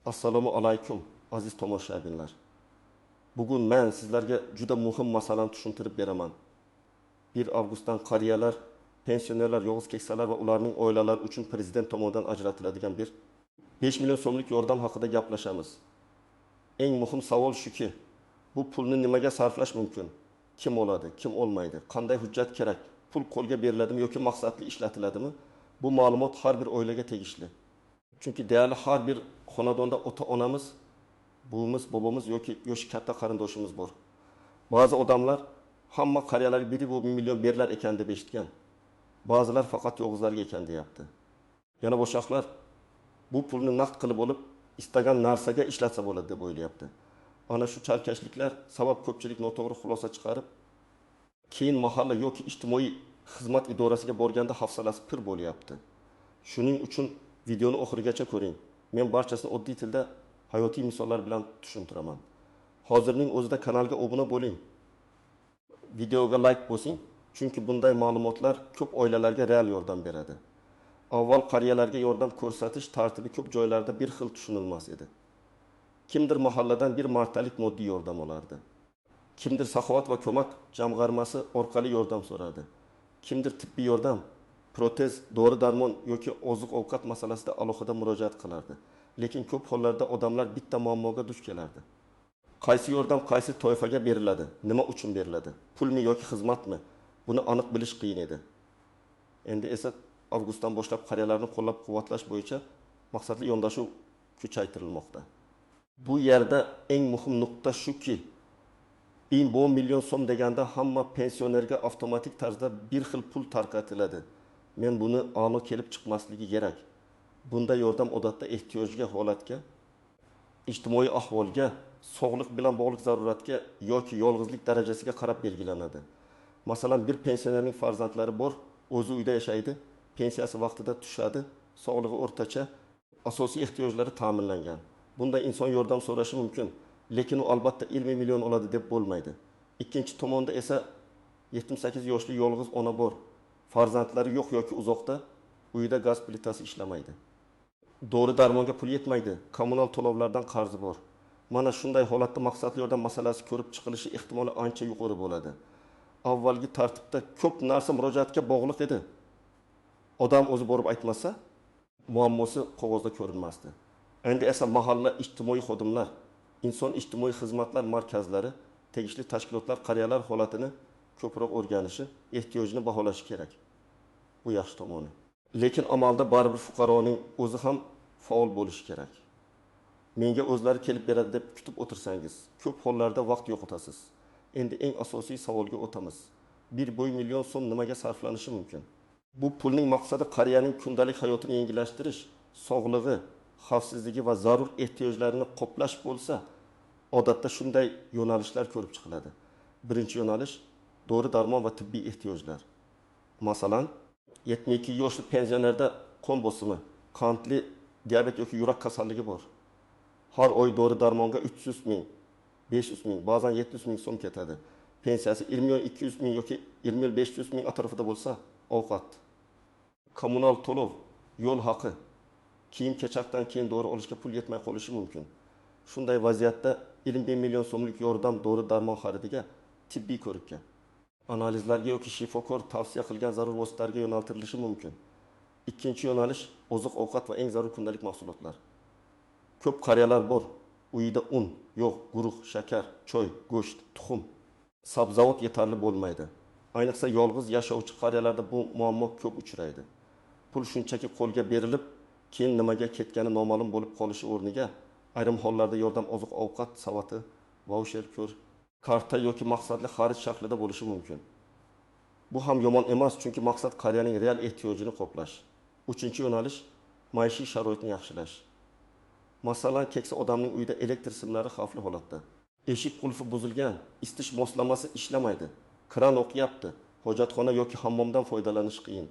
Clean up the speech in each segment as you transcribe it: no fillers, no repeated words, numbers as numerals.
Assalomu alaykum, aziz tomoshabinlar. Bugun men sizlarga juda muhim masalani tushuntirib beraman. 1 avgustdan qariyalar, pensionerlar, yolg'iz keksalar va ularning oilalari uchun prezident tomonidan ajratiladigan bir 5 million so'mlik yordam haqida gaplashamiz. Eng muhim savol shuki, bu pulni nimaga sarflash mumkin? Kim oladi, kim olmaydi? Qanday hujjat kerak? Pul qo'lga beriladimi yoki maqsadli ishlatiladimi? Bu ma'lumot har bir oilaga tegishli. Chunki deyarli har bir xonadonda ota-onamiz, buvimiz, bobomiz yoki yoshi katta qarindoshimiz bor. Ba'zi odamlar hamma qariyalarga 1,5 million berilar ekan deb eshitgan. Ba'zilar faqat yolg'izlarga ekan deyapti. Yana boshqalar bu pulni naqd qilib olib, istagan narsaga ishlatsa bo'ladi deb o'ylayapti. Ana shu chalkashliklar sabab ko'pchilik noto'g'ri xulosa chiqarib, keyin mahalla yoki ijtimoiy xizmat idorasiga borganda hafsalasi pir bo'lyapti. Shuning uchun videoni oxirigacha ko'ring. Men barchasini oddiy tilda hayotiy misollar bilan tushuntiraman. Hozirning o'zida kanalga obuna bo'ling. Videoga like bosing, chunki bunday ma'lumotlar ko'p oilalarga real yordam beradi. Avval qariyalarga yordam ko'rsatish tartibi ko'p joylarda bir xil tushunilmas edi. Kimdir mahalladan bir martalik moddiy yordam olardi. Kimdir saxovat va ko'mak jamg'armasi orqali yordam so'radi. Kimdir tibbiy yordam, protez, dori-darmon yoki oziq-ovqat masalasida alohida murojaat qilardi. Lekin ko'p hollarda odamlar bitta muammoga duch kelardi. Qaysi yordam qaysi toifaga beriladi, nima uchun beriladi, pulmi yoki xizmatmi? Buni aniq bilish qiyin edi. Endi esa avgustdan boshlab qariyalarni qo'llab-quvvatlash bo'yicha maqsadli yondashuv kuchaytirilmoqda. Bu yerda eng muhim nuqta shuki, 1,5 million so'm deganda hamma pensionerga avtomatik tarzda bir xil pul tarqatiladi. Men buni aniq kelib chiqmasligi kerak. Bunda yordam odatda ehtiyojga, holatga, ijtimoiy ahvolga, sog'liq bilan bog'liq zaruratga yoki yolg'izlik darajasiga qarab belgilanadi. Masalan, bir pensionerning farzandlari bor, o'zi uyda yashaydi, pensiyasi vaqtida tushadi, sog'lig'i o'rtacha, asosiy ehtiyojlari ta'minlangan. Bunda inson yordam so'rashi mumkin, lekin u albatta 20 million oladi deb bo'lmaydi. Ikkinchi tomonda esa 78 yoshli yolg'iz ona bor. Farzandlari yo'q yoki uzoqda, uyida gaz plitasi ishlamaydi. Dori-darmonga pul yetmaydi, kommunal to'lovlardan qarzi bor. Mana shunday holatda maqsadli yordam masalasi ko'rib chiqilishi ehtimoli ancha yuqori bo'ladi. Avvalgi tartibda ko'p narsa murojaatga bog'liq edi. Odam o'zi borib aytmasa, muammosi qog'ozda ko'rinmasdi. Endi esa mahalla ijtimoiy xodimlar, inson ijtimoiy xizmatlar markazlari, tegishli tashkilotlar qariyalar holatini ko'proq o'rganishi, ehtiyojini baholashi kerak. Bu yaxshi tomoni. Lekin amalda baribir fuqaroning o'zi ham faol bo'lishi kerak. Menga o'zlari kelib beradi deb kutib o'tirsangiz, ko'p hollarda vaqt yo'qotasiz. Endi eng asosiy savolga o'tamiz. 1,5 million so'm nimaga sarflanishi mumkin? Bu pulning maqsadi qariyaning kundalik hayotini yengillashtirish, sog'lig'i, xavfsizligi va zarur ehtiyojlarini qoplash bo'lsa, odatda shunday yo'nalishlar ko'rib chiqiladi. Birinchi yo'nalish dori-darmon va tibbiy ehtiyojlar. Masalan, 72 yoshli pensionerda qon bosimi, qandli diabet yoki yurak kasalligi bor. Har oy dori-darmonga 300 ming, 500 ming, ba'zan 700 ming so'm ketadi. Pensiyasi 1 million 200 ming yoki 1 million 500 ming atrofida bo'lsa, ovqat, kommunal to'lov, yo'l haqi, kiyim-kechakdan keyin dori olishga pul yetmay qolishi mumkin. Shunday vaziyatda 25 million so'mlik yordam dori-darmon xaridiga, tibbiy ko'rikka, analizlarga yoki shifokor tavsiya qilgan zarur vositalarga yo'naltirilishi mumkin. Ikkinchi yo'nalish oziq-ovqat va eng zarur kundalik mahsulotlar. Ko'p qariyalar bor, uyida un, yog', guruch, shakar, choy, go'sht, tuxum, sabzavot yetarli bo'lmaydi. Ayniqsa yolg'iz yashovchi qariyalarda bu muammo ko'p uchraydi. Pul shunchaki qo'lga berilib, keyin nimaga ketgani noma'lum bo'lib qolishi o'rniga ayrim hollarda yordam oziq-ovqat savati, vaucher ko'r, karta yoki maqsadli xarid shaklida bo'lishi mumkin. Bu ham yomon emas, chunki maqsad qariyaning real ehtiyojini qoplash. Uchinchi yo'nalish maishiy sharoitni yaxshilash. Masalan, keksa odamning uyida elektr simlari xavfli holatda. Eshik qulfi buzilgan, isitish moslamasi ishlamaydi, kran o'qiyapti, hojatxona yoki hammomdan foydalanish qiyin.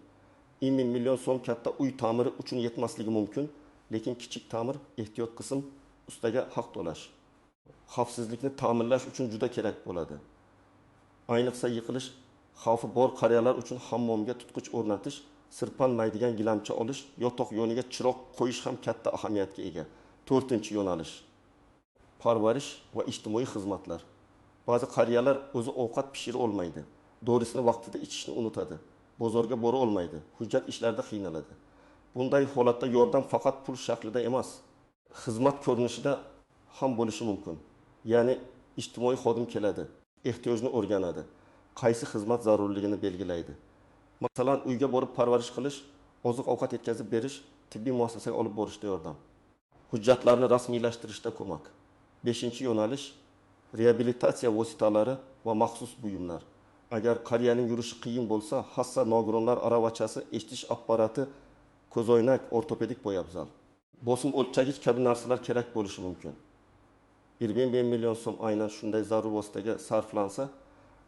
1 million so'm katta uy ta'miri uchun yetmasligi mumkin, lekin kichik ta'mir ehtiyot qism ustaga haq to'lash, xavfsizlikni ta'minlash uchun juda kerak bo'ladi. Ayniqsa yiqilish xavfi bor qariyalar uchun hammomga tutqich o'rnatish, sirpanmaydigan gilamcha olish, yotoq yoniga chiroq qo'yish ham katta ahamiyatga ega. To'rtinchi yo'nalish: parvarish va ijtimoiy xizmatlar. Ba'zi qariyalar o'zi ovqat pishira olmaydi, dorisini vaqtida ichishni unutadi, bozorga bora olmaydi, hujjat ishlarida qiynaladi. Bunday holatda yordam faqat pul shaklida emas, xizmat ko'rinishida ham bo'lishi mumkin. Ya'ni ijtimoiy xodim keladi, ehtiyojni o'rganadi, qaysi xizmat zarurligini belgilaydi. Masalan, uyga borib parvarish qilish, oziq-ovqat yetkazib berish, tibbiy muassasaga olib borishda yordam, hujjatlarni rasmiylashtirishda ko'mak. Beshinchi yo'nalish: reabilitatsiya vositalari va maxsus buyumlar. Agar qariyaning yurishi qiyin bo'lsa, hassa, nogironlar aravachasi, eshitish apparati, ko'zoynak, ortopedik poyabzal, bosim o'lchagich kabi narsalar kerak bo'lishi mumkin. 1,5 million so'm aynan shunday zarur vositaga sarflansa,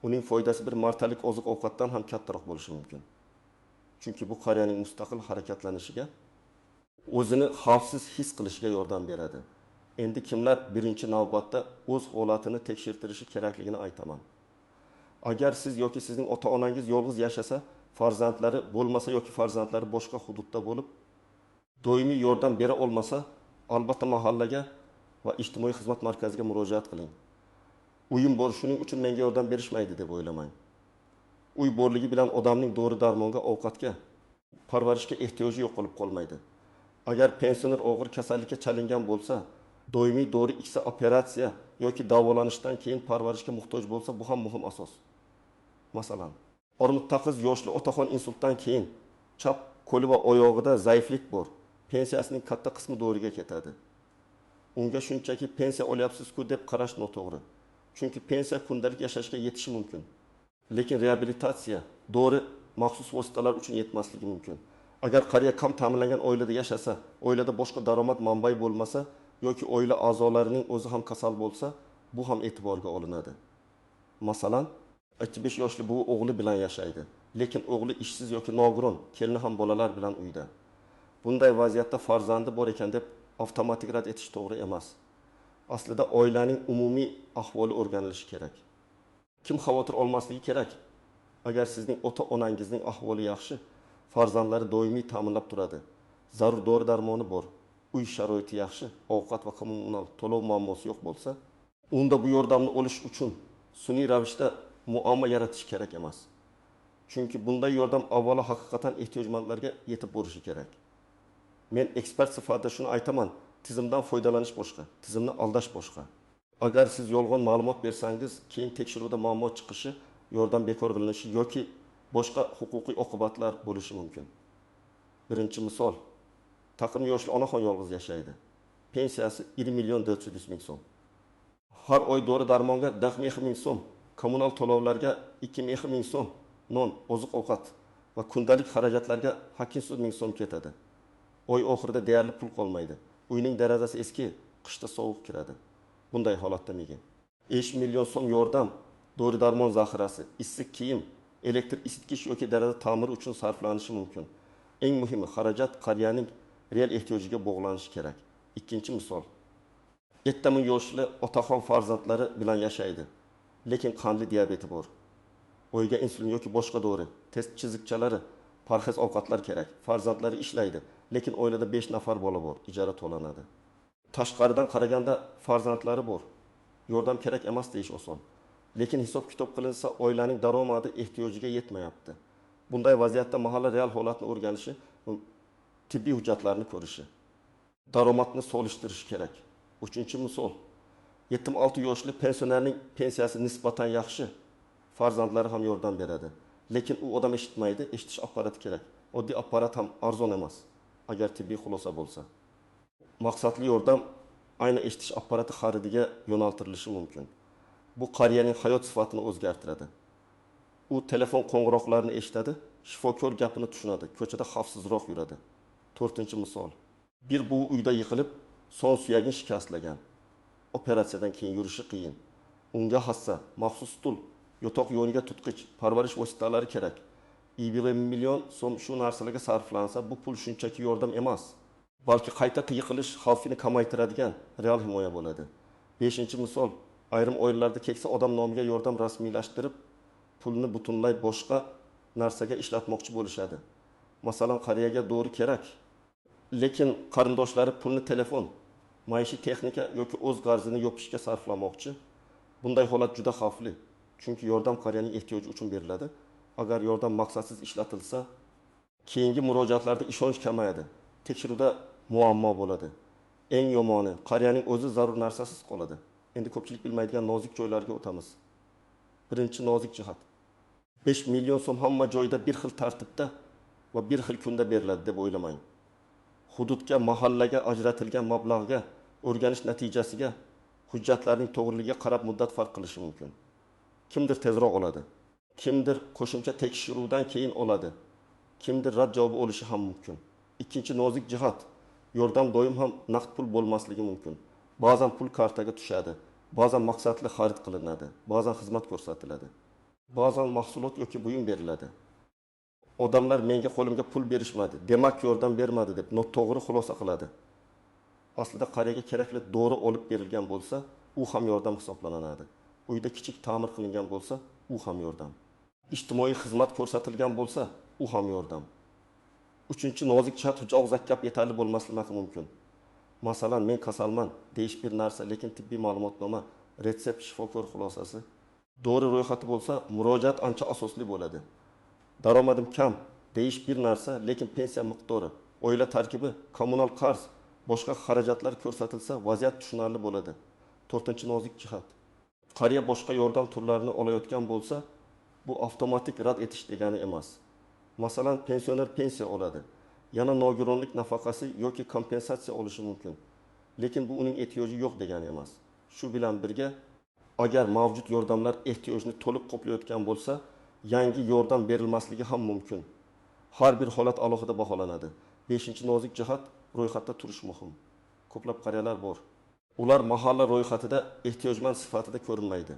uning foydasi bir martalik oziq-ovqatdan ham kattaroq bo'lishi mumkin. Chunki bu qariyaning mustaqil harakatlanishiga, o'zini xavfsiz his qilishiga yordam beradi. Endi kimlar birinchi navbatda o'z holatini tekshirtirishi kerakligini aytaman. Agar siz yoki sizning ota-onangiz yolg'iz yashasa, farzandlari bo'lmasa yoki farzandlari boshqa hududda bo'lib, doimiy yordam bera olmasa, albatta mahallaga va ijtimoiy xizmat markaziga murojaat qiling. Uyim bor, shuning uchun menga yordam berishmaydi deb o'ylamang. Uy borligi bilan odamning dori-darmonga, ovqatga, parvarishga ehtiyoji yo'q bo'lib qolmaydi. Agar pensioner og'ir kasallikka chalingan bo'lsa, doimiy dori ichsa, operatsiya yoki davolanishdan keyin parvarishga muhtoj bo'lsa, bu ham muhim asos. Masalan, 69 yoshli otaxon insultdan keyin chap qo'li va oyog'ida zaiflik bor. Pensiyasining katta qismi doriga ketadi. Unga shunchaki pensiya olyapsiz-ku deb qarash noto'g'ri. Chunki pensiya kundalik yashashga yetishi mumkin. Lekin reabilitatsiya, dori, maxsus vositalar uchun yetmasligi mumkin. Agar qariya kam ta'minlangan oilada yashasa, oilada boshqa daromad manbai bo'lmasa yoki oila a'zolarining o'zi ham kasal bo'lsa, bu ham e'tiborga olinadi. Masalan, 65 yoshli buvi o'g'li bilan yashaydi, lekin o'g'li ishsiz yoki nogiron, kelini ham bolalar bilan uyda. Bunday vaziyatda farzandi bor ekan deb avtomatik rad etish to'g'ri emas. Aslida oilaning umumiy ahvoli o'rganilishi kerak. Kim xavotir olmasligi kerak? Agar sizning ota-onangizning ahvoli yaxshi, farzandlari doimiy ta'minlab turadi, zarur dori-darmoni bor, uy sharoiti yaxshi, ovqat va kommunal to'lov muammosi yo'q bo'lsa, unda bu yordamni olish uchun sun'iy ravishda muammo yaratish kerak emas. Chunki bunday yordam avvalo haqiqatan ehtiyojmandlarga yetib borishi kerak. Men ekspert sifatida shuni aytaman, tizimdan foydalanish boshqa, tizimni aldash boshqa. Agar siz yolg'on ma'lumot bersangiz, keyin tekshiruvda muammo chiqishi, yordam bekor qilinishi yoki boshqa huquqiy oqibatlar bo'lishi mumkin. Birinchi misol: taqim yoshli onaxon yolg'iz yashaydi. Pensiyasi 1 million 400 ming so'm. Har oy dori-darmonga 10 ming so'm, kommunal to'lovlarga 2 ming so'm, non, oziq-ovqat va kundalik xarajatlarga 800 ming so'm ketadi. Oy oxirida deyarli pul qolmaydi. Uyning derazasi eski, qishda sovuq kiradi. Bunday holatda nega 5 million so'm yordam dori-darmon zaxirasi, issiq kiyim, elektr isitgich yoki deraza ta'miri uchun sarflanishi mumkin. Eng muhimi, xarajat qariyaning real ehtiyojiga bog'lanishi kerak. Ikkinchi misol: 70 yoshli otaxon farzandlari bilan yashaydi, lekin qandli diabeti bor. Oyga insulin yoki boshqa dori, test chiziqchalari, parhez ovqatlar kerak. Farzandlari ishlaydi, lekin oilada 5 nafar bola bor, ijara to'lanadi. Tashqaridan qaraganda farzandlari bor, yordam kerak emas deyish oson. Lekin hisob-kitob qilinsa, oilaning daromadi ehtiyojiga yetmayapti. Bunday vaziyatda mahalla real holatni o'rganishi, tibbiy hujjatlarni ko'rishi, daromadni solishtirishi kerak. Uchinchi misol: 76 yoshli pensionerning pensiyasi nisbatan yaxshi, farzandlari ham yordam beradi. Lekin u odam eshitmaydi, eshitish apparati kerak. Oddiy apparat ham arzon emas, agar tibbiy xulosa bo'lsa. Maqsadli yordam aynan eshitish apparati xaridiga yo'naltirilishi mumkin. Bu qariyaning hayot sifatini o'zgartiradi. U telefon qo'ng'iroqlarini eshitadi, shifokor gapini tushunadi, ko'chada xavfsizroq yuradi. To'rtinchi misol: bir buvi uyda yiqilib, son suyagini shikastlagan. Operatsiyadan keyin yurishi qiyin. Unga hassa, maxsus stul, yotoq yo'niga tutqich, parvarish vositalari kerak. 1 million so'm shu narsalarga sarflansa, bu pul shunchaki yordam emas, balki qayta yiqilish xavfini kamaytiradigan real himoya bo'ladi. Beshinchi misol: ayrim oilalarda keksa odam nomiga yordam rasmiylashtirib, pulni butunlay boshqa narsaga ishlatmoqchi bo'lishadi. Masalan, qariyaga dori kerak, lekin qarindoshlari pulni telefon, Maishiy texnika yoki o'z qarzini yopishga sarflamoqchi. Bunday holat juda xavfli. Chunki yordam qariyaning ehtiyoji uchun beriladi. Agar yordam maqsadsiz ishlatilsa, keyingi murojaatlarda ishonch kamayadi. Tekshiruvda muammo bo'ladi. Eng yomoni, qariyaning o'zi zarur narsasiz qoladi. Endi ko'pchilik bilmaydigan nozik joylarga o'tamiz. Birinchi nozik jihat. 5 million so'm hamma joyda bir xil tartibda va bir xil kunda beriladi deb o'ylamang. Hududga, mahallaga ajratilgan mablag'ga, o'rganish natijasiga, hujjatlarning to'g'riligiga qarab muddat farq qilishi mumkin. Kimdir tezroq oladi, kimdir qo'shimcha tekshiruvdan keyin oladi, kimdir rad javobi olishi ham mumkin. Ikkinchi nozik jihat, yordam doim ham naqd pul bo'lmasligi mumkin. Ba'zan pul kartaga tushadi, ba'zan maqsadli xarid qilinadi, ba'zan xizmat ko'rsatiladi, ba'zan mahsulot yoki buyum beriladi. Odamlar menga qo'limga pul berishmadi, demak yordam bermadi deb noto'g'ri xulosa qiladi. Aslida qariyaga kerakli dori olib berilgan bo'lsa, u ham yordam hisoblanadi. Uyda kichik ta'mir qilingan bo'lsa, u ham yordam. Ijtimoiy xizmat ko'rsatilgan bo'lsa, u ham yordam. Uchinchi nozik jihat, og'zaki gap yetarli bo'lmasligi mumkin. Masalan, men kasalman deyish bir narsa, lekin tibbiy ma'lumotnoma, retsept, shifokor xulosasi, dori ro'yxati bo'lsa, murojaat ancha asosli bo'ladi. Daromadim kam deyish bir narsa, lekin pensiya miqdori, oila tarkibi, kommunal qarz, boshqa xarajatlar ko'rsatilsa, vaziyat tushunarli bo'ladi. To'rtinchi nozik jihat. Qariya boshqa yordam turlarini olayotgan bo'lsa, bu avtomatik rad etish degani emas. Masalan, pensioner pensiya oladi, yana nogironlik nafaqasi yoki kompensatsiya olishi mumkin. Lekin bu uning ehtiyoji yo'q degani emas. Shu bilan birga, agar mavjud yordamlar ehtiyojni to'liq qoplayotgan bo'lsa, yangi yordam berilmasligi ham mumkin. Har bir holat alohida baholanadi. Beshinchi nozik jihat, ro'yxatda turish muhim. Ko'plab qariyalar bor. Ular mahalla ro'yxatida ehtiyojmand sifatida ko'rinmaydi.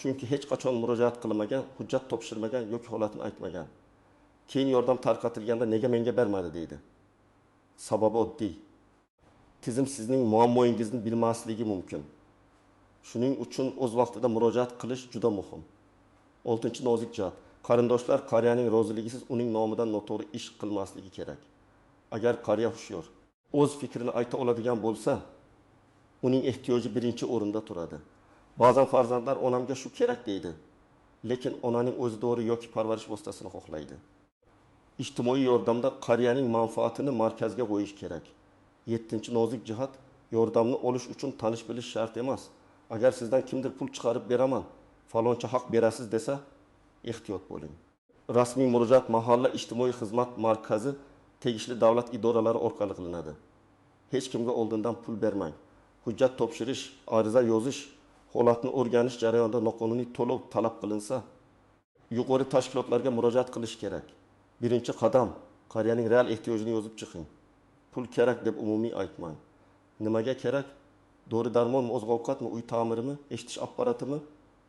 Chunki hech qachon murojaat qilmagan, hujjat topshirmagan yoki holatini aytmagan. Keyin yordam tarqatilganda nega menga bermadi deydi. Sababi oddiy. Tizim sizning muammoingizni bilmasligi mumkin. Shuning uchun o'z vaqtida murojaat qilish juda muhim. Oltinchi nozik jihat. Qarindoshlar qariyaning roziligisiz uning nomidan noto'g'ri ish qilmasligi kerak. Agar qariya hushyor, o'z fikrini ayta oladigan bo'lsa, uning ehtiyoji birinchi o'rinda turadi. Ba'zan farzandlar onamga shu kerak deydi, lekin onaning o'zi dori yoki parvarish vositasini xohlaydi. Ijtimoiy yordamda qariyaning manfaatini markazga qo'yish kerak. Yettinchi nozik jihat, yordamni olish uchun tanish bilish shart emas. Agar sizdan kimdir pul chiqarib beraman, faloncha haq berasiz desa, ehtiyot bo'ling. Rasmiy murojaat mahalla ijtimoiy xizmat markazi tegishli davlat idoralari orqali qilinadi. Hech kimga oldindan pul bermang. Hujjat topshirish, ariza yozish, holatni o'rganish jarayonida noqonuniy to'lov talab qilinsa, yuqori tashkilotlarga murojaat qilish kerak. Birinchi qadam, qariyaning real ehtiyojini yozib chiqing. Pul kerak deb umumiy aytmang. Nimaga kerak? Dori darmonmi, oziq-ovqatmi, uy ta'mirimi, eshitish apparatimi,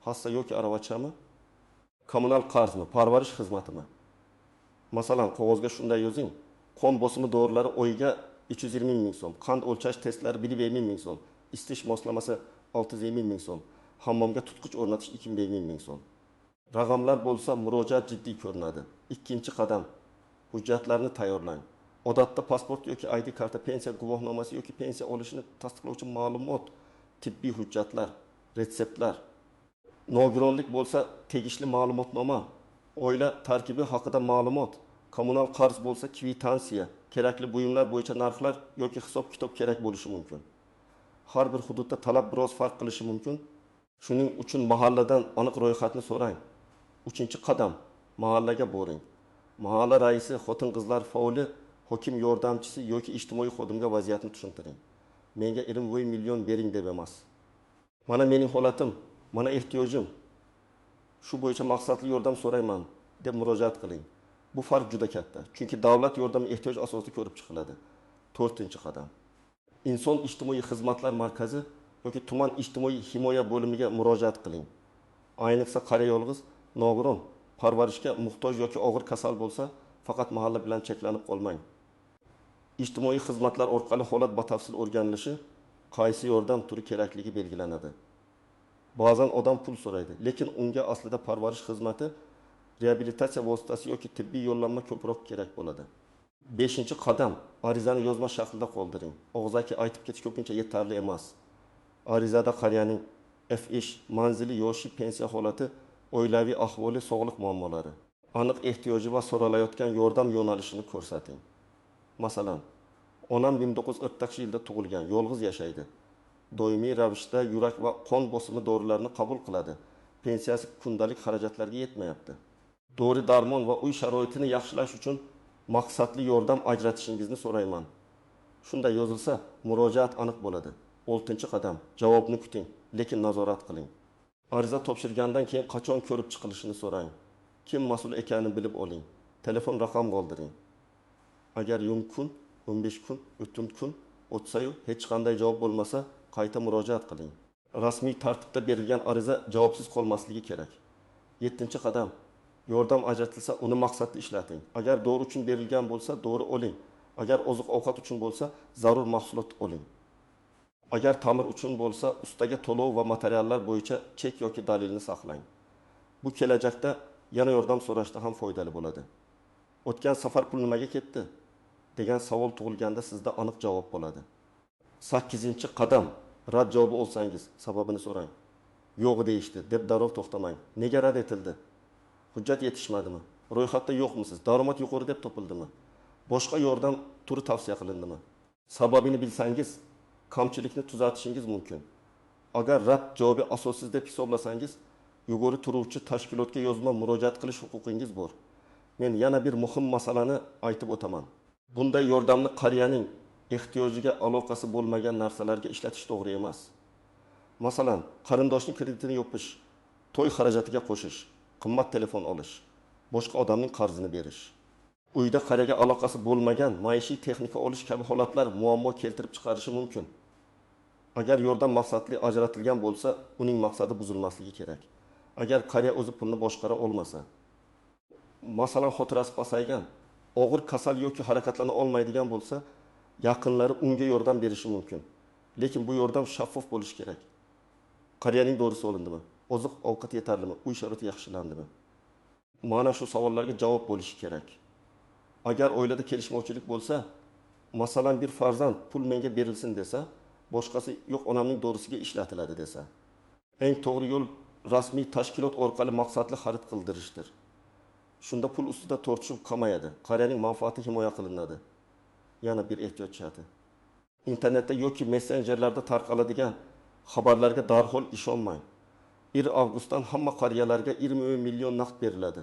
hassa yoki aravachami, kommunal qarzmi, parvarish xizmatimi? Masalan, qog'ozga shunday yozing: qon bosimi dorilari oyiga 320 ming so'm, qand o'lchash testlari 1,5 ming so'm, isitish moslamasi 650 ming so'm, hammomga tutqich o'rnatish 2,5 ming so'm. Raqamlar bo'lsa, murojaat jiddiy ko'rinadi. Ikkinchi qadam, hujjatlarni tayyorlang. Odatda pasport yoki ID karta, pensiya guvohnomasi yoki pensiya olishini tasdiqlovchi ma'lumot, tibbiy hujjatlar, retseptlar. Nogironlik bo'lsa, tegishli ma'lumotnoma, oila tarkibi haqida ma'lumot, kommunal qarz bo'lsa, kvitansiya, kerakli buyumlar bo'yicha narxlar yoki hisob-kitob kerak bo'lishi mumkin. Har bir hududda talab biroz farq qilishi mumkin. Shuning uchun mahalladan aniq ro'yxatni so'rang. Uchinchi qadam, mahallaga boring. Mahalla raisi, xotin-qizlar faoli, hokim yordamchisi yoki ijtimoiy xodimga vaziyatni tushuntiring. Menga 20 million bering deb emas. Mana mening holatim, mana ehtiyojim. Shu bo'yicha maqsadli yordam so'rayman deb murojaat qiling. Bu farq juda katta. Chunki davlat yordami ehtiyoj asosida ko'rib chiqiladi. To'rtinchi qadam. Inson ijtimoiy xizmatlar markazi yoki tuman ijtimoiy himoya bo'limiga murojaat qiling. Ayniqsa qariya yolg'iz, nogiron, parvarishga muhtoj yoki og'ir kasal bo'lsa, faqat mahalla bilan cheklanib qolmang. Ijtimoiy xizmatlar orqali holat batafsil o'rganilishi, qaysi yordam turi kerakligi belgilanadi. Ba'zan odam pul so'raydi, lekin unga aslida parvarish xizmati, reabilitatsiya vositasi yoki tibbiy yo'llanma ko'proq kerak bo'ladi. Beshinchi qadam: arizani yozma shaklda qoldiring. Og'zaki aytib ketish ko'pincha yetarli emas. Arizada qariyaning FH, manzili, yoshi, pensiya holati, oilaviy ahvoli, sog'liq muammolari, aniq ehtiyoji va so'ralayotgan yordam yo'nalishini ko'rsating. Masalan, Onam 1940-yilda tug'ilgan, yolg'iz yashaydi. Doimiy ravishda yurak va qon bosimi dorilarini qabul qiladi. Pensiyasi kundalik xarajatlarga yetmayapti. Dori-darmon va uy sharoitini yaxshilash uchun maqsadli yordam ajratishingizni so'rayman. Shunday yozilsa, murojaat aniq bo'ladi. Oltinchi qadam: javobni kuting, lekin nazorat qiling. Ariza topshirgandan keyin qachon ko'rib chiqilishini so'rang. Kim mas'ul ekanini bilib oling. Telefon raqam qoldiring. Agar 10 kun, 15 kun, 14 kun o'tsa-yu hech qanday javob bo'lmasa, qayta murojaat qiling. Rasmiy tartibda berilgan ariza javobsiz qolmasligi kerak. Yettinchi qadam: yordam ajratilsa, uni maqsadli ishlating. Agar dori uchun berilgan bo'lsa, dori oling. Agar oziq-ovqat uchun bo'lsa, zarur mahsulot oling. Agar ta'mir uchun bo'lsa, ustaga to'lov va materiallar bo'yicha chek yoki dalilni saqlang. Bu kelajakda yana yordam so'rashda ham foydali bo'ladi. O'tgan safar pul nimaga ketdi degan savol tug'ilganda sizda aniq javob bo'ladi. Sakkizinchi qadam: rad javobi olsangiz, sababini so'rang. Yo'q deyishdi deb darrov to'xtamang. Nega rad etildi? Hujjat yetishmadimi? Ro'yxatda yo'qmisiz? Daromad yuqori deb topildimi? Boshqa yordam turi tavsiya qilindimi? Sababini bilsangiz, kamchilikni tuzatishingiz mumkin. Agar rad javobi asossiz deb hisoblasangiz, yuqori turuvchi tashkilotga yozma murojaat qilish huquqingiz bor. Men yana bir muhim masalani aytib o'taman. Bunday yordamni qariyaning ehtiyojiga aloqasi bo'lmagan narsalarga ishlatish to'g'ri emas. Masalan, qarindoshning kreditini yopish, to'y xarajatiga qo'shish, qimmat telefon olish, boshqa odamning qarzini berish. Uyda qariyaga aloqasi bo'lmagan maishiy texnika olish kabi holatlar muammo keltirib chiqarishi mumkin. Agar yordam maqsadli ajratilgan bo'lsa, uning maqsadi buzilmasligi kerak. Agar qariya o'zi pulni boshqara olmasa, masalan, xotirasi pasaygan, og'ir kasal yoki harakatlana olmaydigan bo'lsa, yaqinlari unga yordam berishi mumkin. Lekin bu yordam shaffof bo'lishi kerak. Qariyaning dorisi olindimi? Oziq-ovqat yetarlimi? Uy sharoiti yaxshilandimi? Mana shu savollarga javob bo'lishi kerak. Agar oilada kelishmovchilik bo'lsa, masalan, bir farzand pul menga berilsin desa, boshqasi yo'q onamning dorisiga ishlatiladi desa, eng to'g'ri yo'l rasmiy tashkilot orqali maqsadli xarid qildirishdir. Shunda pul ustida tortishuv kamayadi, qariyaning manfaati himoya qilinadi. Yana bir ehtiyot jihati. Internetda yoki messenjerlarda tarqaladigan xabarlarga darhol ishonmang. 1 avgustdan hamma qariyalarga 20 million naqd beriladi.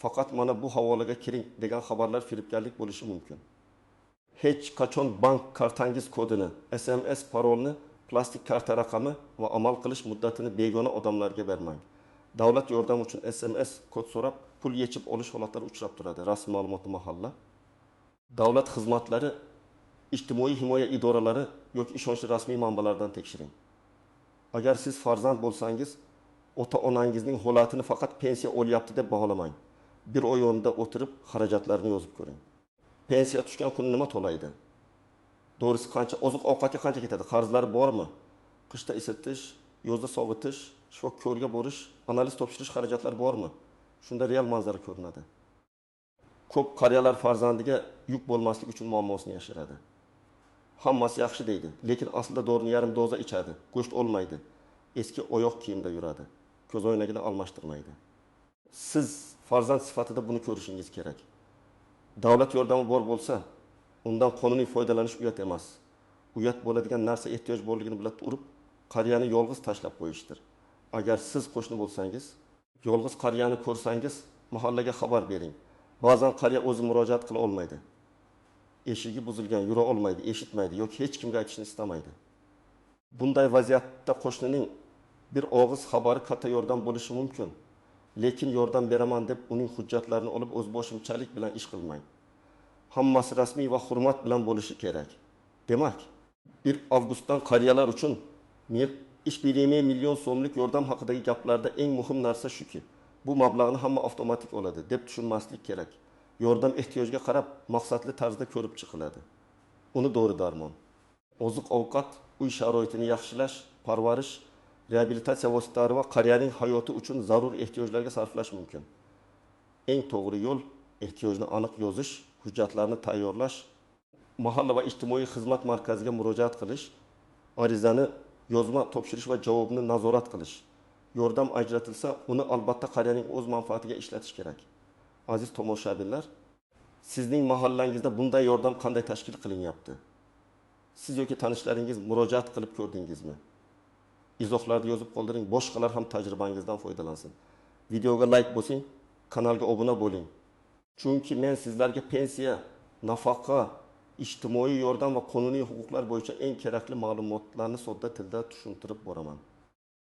Faqat mana bu havolaga kiring degan xabarlar firibgarlik bo'lishi mumkin. Hech qachon bank kartangiz kodini, SMS parolni, plastik karta raqami va amal qilish muddatini begona odamlarga bermang. Davlat yordami uchun SMS kod so'rab pul yechib olish holatlari uchrab turadi. Rasmiy ma'lumotni mahalla, davlat xizmatlari, ijtimoiy himoya idoralari yoki ishonchli rasmiy manbalardan tekshiring. Agar siz farzand bo'lsangiz, ota-onangizning holatini faqat pensiya olyapti deb baholamang. Bir oy o'rnida o'tirib xarajatlarni yozib ko'ring. Pensiya tushgan kuni nima to'laydi? Dorisi qancha, oziq-ovqatga qancha ketadi? Qarzlari bormi? Qishda isitish, yozda sovutish, shifokorga borish, analiz topshirish xarajatlari bormi? Shunda real manzara ko'rinadi. Ko'p qariyalar farzandiga yuk bo'lmaslik uchun muammosini yashiradi. Hammasi yaxshi deydi, lekin aslida dorini yarim doza ichadi, go'sht olmaydi, eski oyoq kiyimda yuradi, ko'zoynagini almashtirmaydi. Siz farzand sifatida buni ko'rishingiz kerak. Davlat yordami bor bo'lsa, undan qonuniy foydalanish uyat emas. Uyat bo'ladigan narsa ehtiyoj borligini bila turib, qariyani yolg'iz tashlab qo'yishdir. Agar siz qo'shni bo'lsangiz, yolg'iz qariyani ko'rsangiz, mahallaga xabar bering. Ba'zan qariya o'zi murojaat qila olmaydi. Eshigi buzilgan, yura olmaydi, eshitmaydi yoki hech kimga aytishni istamaydi. Bunday vaziyatda qo'shnining bir og'iz xabari katta yordam bo'lishi mumkin. Lekin yordam beraman deb uning hujjatlarini olib o'zboshimchalik bilan ish qilmang. Hammasi rasmiy va hurmat bilan bo'lishi kerak. Demak, 1 avgustdan qariyalar uchun 1,5 million so'mlik yordam haqidagi gaplarda eng muhim narsa shuki, bu mablag'ni hamma avtomatik oladi deb tushunmaslik kerak. Yordam ehtiyojga qarab maqsadli tarzda ko'rib chiqiladi. Uni dori-darmon, oziq-ovqat, uy sharoitini yaxshilash, parvarish, reabilitatsiya vositalari va qariyaning hayoti uchun zarur ehtiyojlarga sarflash mumkin. Eng to'g'ri yo'l ehtiyojni aniq yozish, Hujjatlarni tayyorlash, mahalla va ijtimoiy xizmat markaziga murojaat qilish, arizani yozma topshirish va javobni nazorat qilish. Yordam ajratilsa, uni albatta qariyaning o'z manfaatiga ishlatish kerak. Aziz tomoshabinlar, sizning mahallangizda bunday yordam qanday tashkil qilinyapti? Siz yoki tanishlaringiz murojaat qilib ko'rdingizmi? Izohlarda yozib qoldiring, boshqalar ham tajribangizdan foydalansin. Videoga like bosing, kanalga obuna bo'ling. Chunki men sizlarga pensiya, nafaqa, ijtimoiy yordam va qonuniy huquqlar bo'yicha eng kerakli ma'lumotlarni sodda tilda tushuntirib boraman.